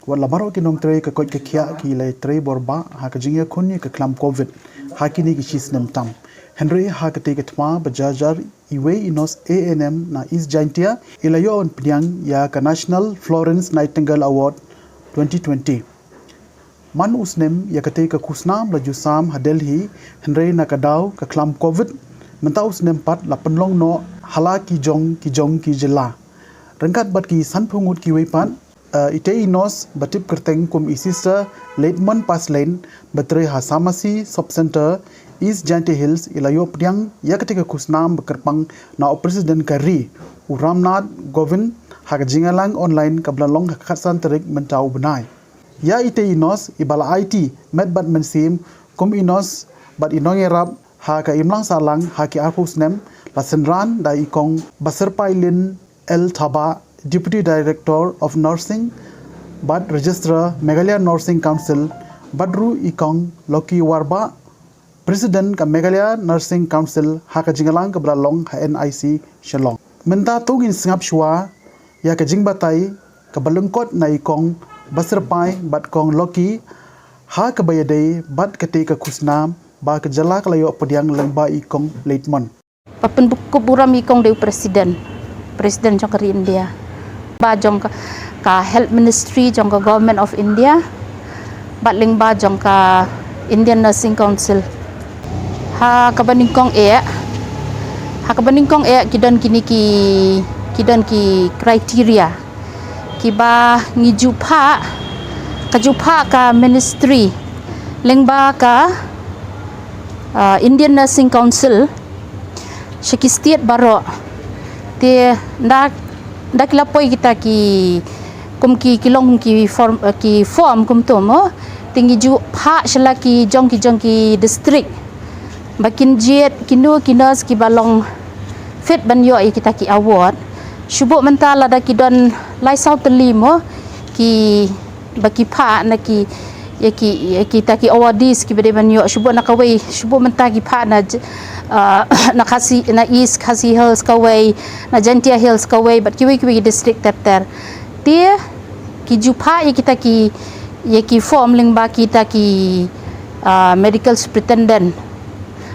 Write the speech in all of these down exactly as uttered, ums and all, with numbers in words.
Wat la baroh ki nongtrei ka koit ka khiah ki la trei borbah ha ka jingïakhun ïa ka khlam covid ha kine ki shi snem tam. Hynrei ha katei ka thma ba jar jar iwei i nurse A N M na East Jaintia i la ïoh ban pdiang ïa ka National Florence Nightingale Award twenty twenty. Man u snem ïa katei ka khusnam la ju sam ha Delhi, hynrei na ka daw ka khlam covid mynta u snem pat la pynlong noh ha la ki jong ki jong ki jylla. Ryngkat bad ki sanphew ngut kiwei pat, eh, itei i nurse ba tip kyrteng kum i Sister Letmon Paslein ba trei ha Samasi Sub Center, East Jaintia Hills, i la ïoh pdiang ïa katei ka khusnam ba kyrpang na u President ka ri, u Ramnath Kovind, ha ka jingïalang online kaba la long ha ka khatsan tarik mynta u bnai. Ïa itei i nurse iba la aiti met bad mynsiem kum i nurse bad i nongïarap ha ka imlang sahlang ha ki arphew snem la synran da i Kong Basyrpailin L Thabah, Deputy Director of Nursing bad Registrar, Meghalaya Nursing Council, bad ruh i Kong Lucky Warbah, President ka Meghalaya Nursing Council, ha ka jingïalang kaba la long ha N I C Shillong. Mynta to ngin sngap shuwa ïa ka jingbatai kaba lyngkot na i Kong Basyrpai bad Kong Lucky ha kaba ïadei bad katei ka khusnam ba ka jylla ka la ïoh pdiang lyngba i Kong Letmon. Ba pynkup burom i Kong dei u President, President jong ka ri India, ba jong ka, ka Health Ministry jong ka Government of India, bad lyngba jong ka Indian Nursing Council. Ha kaba nyngkong eh, ha kaba nyngkong eh ki don kine ki, ki don ki criteria kiba ngi ju phah, ka ju phah ka Ministry lyngba ka, ah, Indian Nursing Council sha ki state baroh. Te nda, nda ki la poi kita ki, kum ki, ki long ki form, eh, ki form kumto mo. Te ngi ju phah sha la ki jong ki jong ki district ba kin jied kino ki nurse kiba long fit ban ïoh ïa kita ki award. Shu buh mynta lada ki don lai saw tylli mo kiba ki phah na ki, ïa ki, ïa kita ki awardees kiba dei ban ïoh, shu buh na kawei, shu buh mynta ki phah na j-, ah, na Khasi, na East Khasi Hills kawei, na Jaintia Hills kawei, bad kiwei kiwei ki district ter ter. Te ki ju phah ïa kita ki, ïa ki form lyngba kita ki, ah, medical superintendent,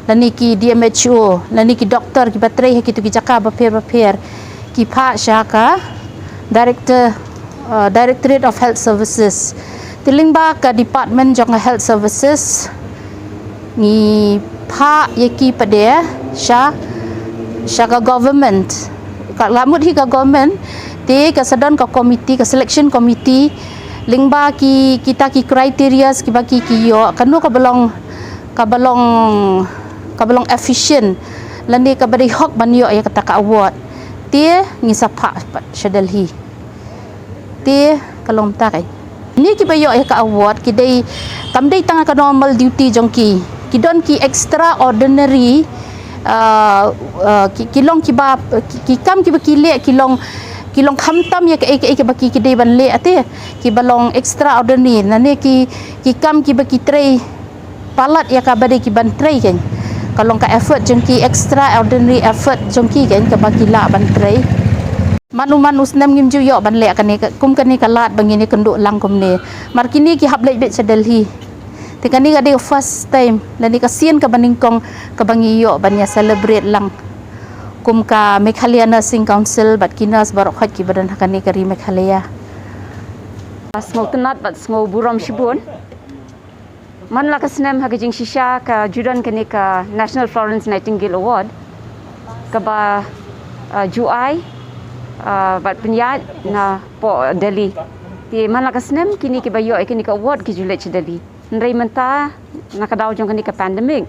lane ki D M H O, lane ki doktor kiba trei ha kito ki jaka bapher bapher, ki phah sha ka Director, uh, Directorate of Health Services. Te lyngba ka Department jong ka Health Services ngi phah ïa ki pat de sha, sha ka government. Ka la mut hi ka government, te ka sa don ka committee, ka selection committee, lyngba ki, kita ki criterias kiba ki, ki ïoh, kano kaba long, kaba long, kaba long efficient, lane kaba dei hok ban ïoh ïa kata ka award. Te ngi sa phah pat sha Delhi. Te ka long ta kai. Kine kiba ïoh ïa ka award ki dei, kam dei tang ka normal duty jong ki. Ki don ki extraordinary, ah, ah, ki, ki long kiba, ki, ki kam kiba ki leh, ki long, ki long khamtam ïa kaei kaei kaba ki, ki dei ban leh ate. Kiba long extraordinary, lane ki, ki kam kiba ki trei palat ïa kaba dei ki ban trei kan. Ka long ka effort jong ki, extraordinary effort jong ki kan, kaba ki lah ban trei. Man u man u snem ngim ju ïoh ban leh kane ka, kum kane ka lad ba ngin ïakynduh lang kumne. Mar kine ki hap leit beit sha Delhi. Te kane ka dei first time, lane ka sien kaba nyngkong kaba ngi ïoh ban ïa celebrate lang kum ka Meghalaya Nursing Council bad ki nurse baroh khoit kiba don ha kane ka ri Meghalaya. Sngewtynnat bad sngewburom shibun. Man la ka snem ha ka jingshisha ka ju don kane ka National Florence Nightingale Award kaba, ah, ju ai, ah, bad pynïaid na poh Delhi. Te man la ka snem kine kiba ïoh ïa kane ka award ki ju leit sha Delhi. Hynrei mynta na ka daw jong kane ka pandemic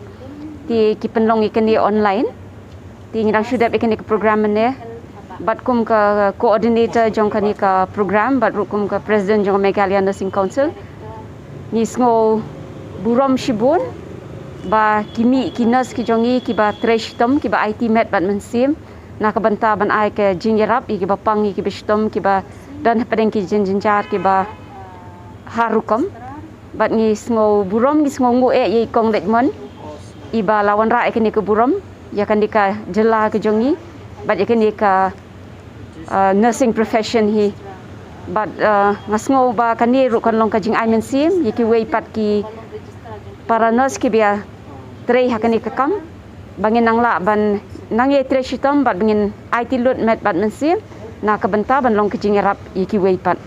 te ki pynlong ïa kane online. Te ngi dang shu dep ïa kane ka program mynne bad kum ka coordinator jong kane ka program bad ruh kum ka president jong ka Meghalaya Nursing Council. Ngi sngewburom shibun ba ki mih ki nurse ki jong ngi kiba trei shitom, kiba aiti met bad mynsiem na ka bynta ban ai ka jingïarap ïa kiba pang, ïa kiba shitom, kiba don hapdeng ki jynjar kiba har rukom. Bad ngi sngewburom, ngi sngewnguh eh ïa i Kong Letmon iba la wanrah ïa kane ka burom ïa kane ka jylla ka jong ngi bad ïa kane ka, ah, nursing profession hi. Bad nga sngew ba kane ruh kan long ka jingai mynsiem ïa kiwei pat ki para nurse kiba ïatrei ha kane ka kam, ba ngin nang lah ban nang ïatrei shitom bad ba ngin aiti lut met bad mynsiem na ka bynta ban long ka jingïarap ïa kiwei pat.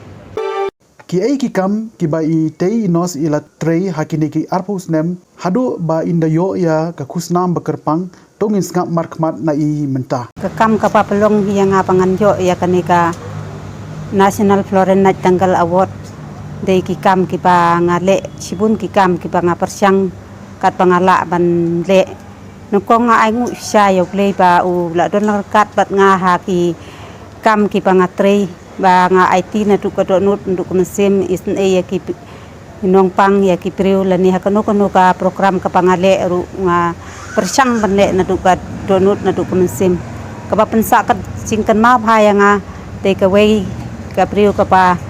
Kiei ki kam kiba i tei i nurse i la trei ha kine ki arphew snem haduh ba in da ïoh ïa ka khusnam ba kyrpang, to ngin sngap markhmat na i mynta. Ka kam kaba pynlong ïa nga ba ngan ïoh ïa kane ka National Florence Nightingale Award dei ki kam kiba nga leh shibun ki kam kiba nga pyrshang katba nga lah ban leh. Nyngkong nga ai nguh shisha ïa U Blei ba u la don ryngkat bad nga ha ki kam kiba nga trei, ba nga aiti naduh ka dohnud naduh ka mynsiem, isynei ïa ki nongpang ïa ki briew lane ha kano kano ka program kaba nga leh ruh nga pyrshang ban leh naduh ka dohnud naduh ka mynsiem. Kaba pynsah ka jingkynmaw bha ïa nga dei kawei ka briew kaba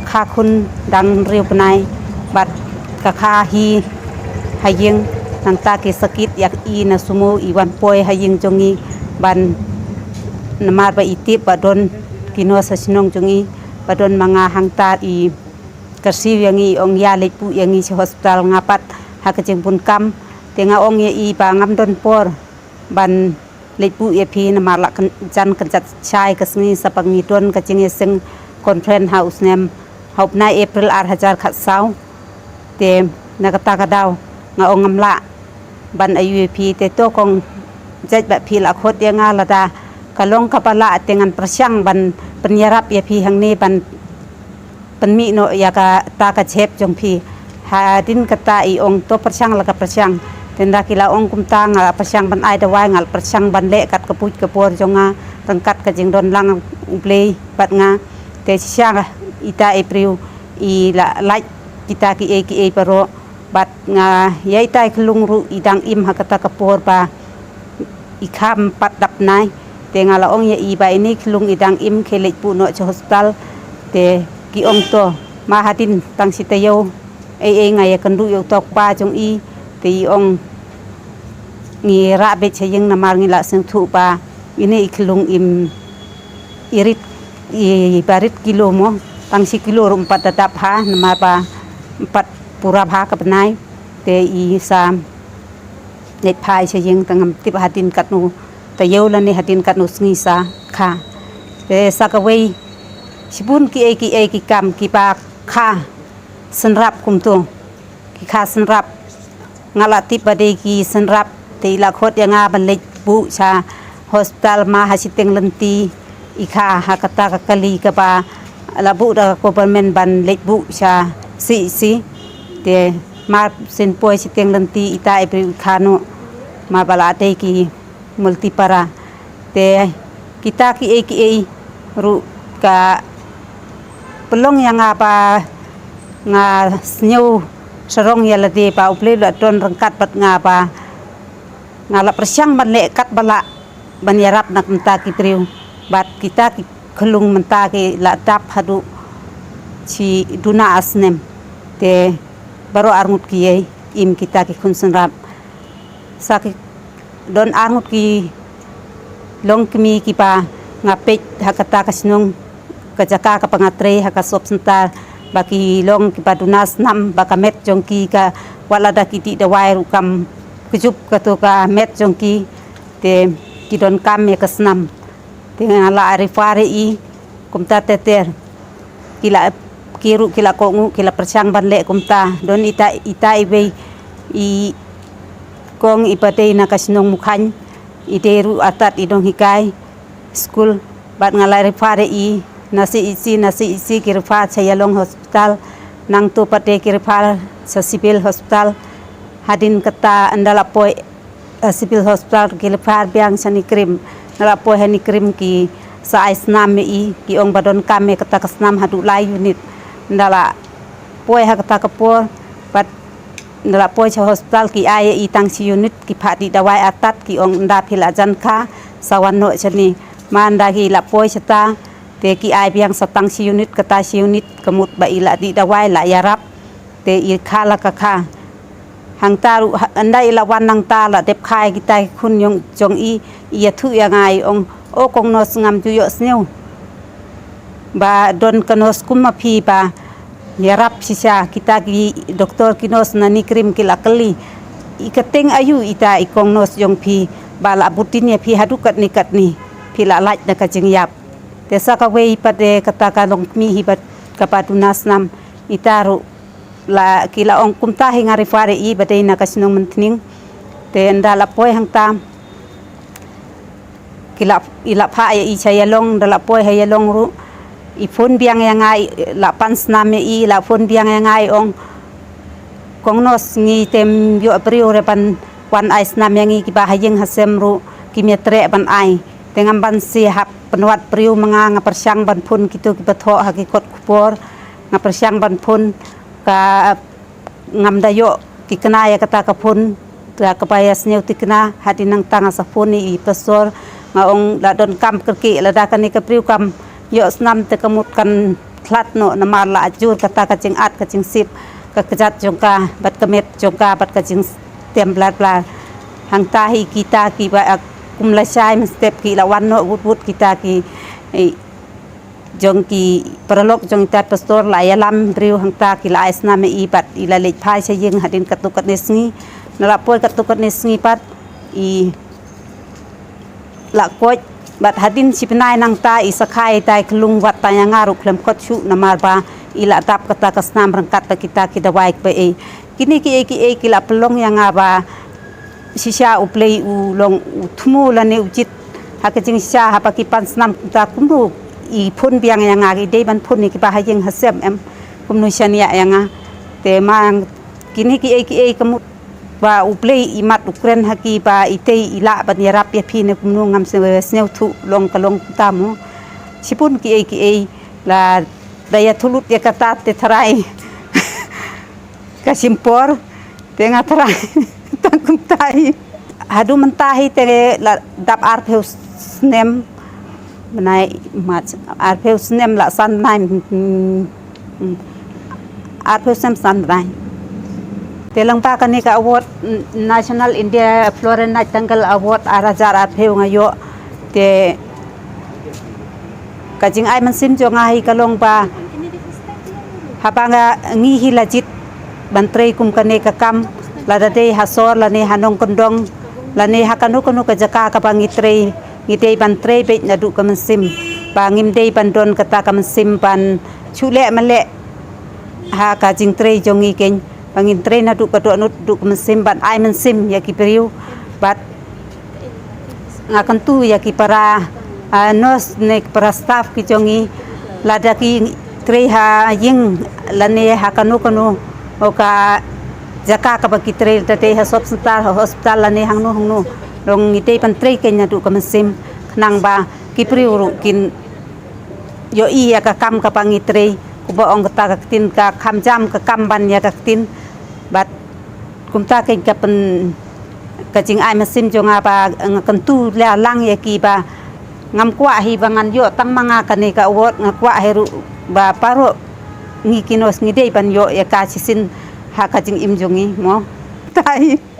kha khun dang hynriew bnai bad ka kha hi ha ïing, nangta ki sakit ïa i na sumo i wan poi ha ïing jong i ban namar ba i tip ba don ki nurse ha shnong jong i ba don ma nga, hangta i kyrsiew ïa ngi, i ong ïa leit buh ïa ngi sha hospital. Nga pat ha ka jingbun kam te nga ong ïa i ba ngam don por ban leit buh ïa phi namar la jan kynjat shai ka sngi sa ba ngi don ka jingïaseng conference ha u snem ha u bnai April ar hajar khatsaw. Te na kata ka daw nga ong ngam lah ban ayu ïa phi, te to kong jait ba phi la khot ïa nga, lada ka long kaba lah te ngan pyrshang ban pynïarap ïa phi hangne ban pynmih noh ïa kata ka jhep jong phi. Hadien kata i ong to pyrshang la ka pyrshang. Te ynda ki la ong kumta nga la pyrshang ban ai dawai, nga la pyrshang ban leh kat ka buit ka bor jong nga ryngkat ka jingdon lang U Blei bad nga. Te shisha ita i briew i la lait kita kiei kiei baroh bad nga ïa ita i khyllung ruh i dang im ha kata ka por ba i kham pat dap nai. Te nga la ong ïa i ba ine i khyllung i dang im, khie leit buh noh sha hospital. Te ki ong to, ma hadien tang shi taïew ei ei nga ïakynduh ïa uta u kpa jong i. Te i ong ngi rah beit sha ïing namar ngi la sngewthuh ba ine i khyllung im i rit i ba rit kilo mo, tang shi kilo ruh ym pat da dap bha namar ba ym pat pura bha ka bnai. Te i sa leit phai sha ïing, te ngam tip hadien katno taïew lane hadien katno sngi sa kha. Te sa kawei shibun kiei kiei ki kam kiba kha synrap kumto, ki kha synrap. Nga la tip ba dei ki synrap te i la khot ïa nga ban leit buh sha hospital, ma ha shiteng lynti i kha ha kata ka kali kaba la buh da ka government ban leit buh sha C H C. Te mar syn poi shiteng lynti ita i briew i kha noh, mar ba la dei ki multipara. Te kita kiei kiei ruh ka pynlong ïa nga ba nga sngew sarong ïa lade ba U Blei u la don ryngkat bad nga ba nga la pyrshang ban leh katba lah ban ïarap na ka bynta ki briew. Bad kita ki khyllung mynta ki la dap haduh shi duna ar snem. Te baroh arngut ki ïai im kita ki khun synrap. Sa ki don arngut ki longkmie kiba nga peit ha kata ka shnong, ka jaka kaba nga trei ha ka sub centre, ba ki long kiba duna snam, ba ka met jong ki ka, wat lada ki dih dawai ruh kam kjut kato ka met jong ki. Te ki donkam ïa ka snam. Te nga la refer ïa i kumta ter ter. Ki la, ki ruh ki la kohnguh, ki la pyrshang ban leh kumta. Don ita, ita iwei i kong iba dei na ka shnong Mukhain, i dei ruh artat i dong hikai skul. Bad nga la refer ïa i na C H C, na C H C ki refer sha Ïalong Hospital. Nangto pat de ki refer sha Civil Hospital. Hadien kata ynda la poi ha Civil Hospital ki refer biang sha NEIGRIHMS. Ynda la poi ha NEIGRIHMS ki sa ai snam ïa i, ki ong ba donkam ïa kata ka snam haduh lai unit. Ynda la poi ha kata ka por, bad ynda la poi sha hospital ki ai ïa i tang shi unit, ki phah dih dawai artat, ki ong ynda phi la jan kha sa wan noh shane. Ma ynda ki la poi shata te ki ai biang sa tang shi unit, kata shi unit ka mut ba i la dih dawai la ïarap. Te i kha la ka kha. Hangta ruh ynda i la wan nangta la dep kha ïa kita ki khun jong i, i ïathuh ïa nga, i ong, o kong nurse, ngam ju ïohsngew Ba don ka nurse kum ma phi ba ïarap shisha, kita ki doktor ki nurse na NEIGRIHMS ki la kylli, i kyrteng aïu ita i kong nurse jong phi ba la bud dien ïa phi haduh katne katne, phi la lait na ka jingïap. Te sa kawei pat de kata ka longkmie hi bad kaba duna snam, ita ruh la ki la ong kumta hi nga refer ïa i ba dei na ka shnong Myntneng. Te ynda la poi hangta ki la, i la phah ïa i sha Ïalong, da la poi ha Ïalong ruh i phone biang ïa nga, i la pan snam ïa i, i la phone biang ïa nga, i ong, kong nurse, ngi te ym ïoh briew re ban wan ai snam ïa ngi, kiba ha ïing ha sem ruh kim ïatreh ban ai. Te ngam banse hap pynwad briew ma nga, nga pyrshang ban phone kito kiba thoh ha ki kot khubor, nga pyrshang ban phone, ka ngam da ïoh tikna ïa kata ka phone, da kaba ïa sniew tikna. Hadien nangta nga sa phone ïa i pastor, nga ong, la donkam kyrkieh, lada kane ka briew kam ïoh snam te ka mut kan thlad noh, namar la jur kata ka jingat ka jingsip, ka kjat jong ka bad ka met jong ka bad ka jingstem blar blar. Hangta hi kita kiba, ah, kum lashai mynstep ki la wan noh wut wut, kita ki, eh, jong ki paralok jong ita i pastor la ïalam briew hangta, ki la ai snam ïa i bad i la leit phai sha ïing hadien katto katne sngi. Na la poi katto katne sngi pat i la koit, bad hadien shi bnai nangta i sa kha ita i khyllung wat tang ïa nga ruh khlem khot shuh, namar ba i la dap kata ka snam ryngkat bad kita ki dawai kiba ei. Kine kiei kiei ki la pynlong ïa nga ba shisha U Blei u long u thmu lane u jied ha ka jingshisha, haba ki pan snam kumta kumno i phone biang ïa nga, i dei ban phone ïa kiba ha ïing ha sem em, kumno shaniah ïa nga. Te ma kine kiei kiei ka mut ba U Blei i mat u kren ha ki ba itei i lah ban ïarap ïa phi ne kumno, ngam sngewthuh long ka long kumta mo. Shibun kiei kiei, lada ïathuh lut ïa kata te tharai ka shim por, te nga tharai tang kumta hi. Haduh mynta hi te la dap arphew snem, bnai March, arphew snem la san bnai, hmm, hmm. Arphew snem san bnai. Te lyngba kane ka award, mm, National India Florence Nightingale Award ar hajar arphew nga ïoh. Te ka jingai mynsiem jong nga hi ka long ba haba nga, ngi hi la jied ban trei kum kane ka kam, lada dei ha sor lane ha nongkyndong lane ha kano kano ka jaka kaba ngi trei, ngi dei ban trei beit naduh ka mynsiem, ba ngim dei ban don kata ka mynsiem ban shu leh ma leh ha ka jingtrei jong ngi keiñ, ba ngin trei naduh ka dohnud, duh ka mynsiem, ban ai mynsiem ïa ki briew. Bad nga kyntu ïa ki para, ah, nurse ne ki para staff ki jong ngi, lada ki trei ha ïing lane ha kano kano ka jaka kaba ki trei, lada dei ha sub center, ha hospital lane hangno hangno, long ngi dei ban trei keiñ naduh ka mynsiem, khnang ba ki briew ruh kin ïohi ïa ka kam kaba ngi trei. Kumba ong kata ka ktien, ka kham jam ka kam ban ïa ka ktien. Bad kumta keiñ ka pyn, ka jingai mynsiem jong nga ba nga kyntu la lang ïa ki ba ngam kwah hi ba ngan ïoh tang ma nga kane ka award, nga kwah hi ruh ba baroh ngi ki nurse ngi dei ban ïoh ïa ka shisien ha ka jingim jong ngi mo. Tai.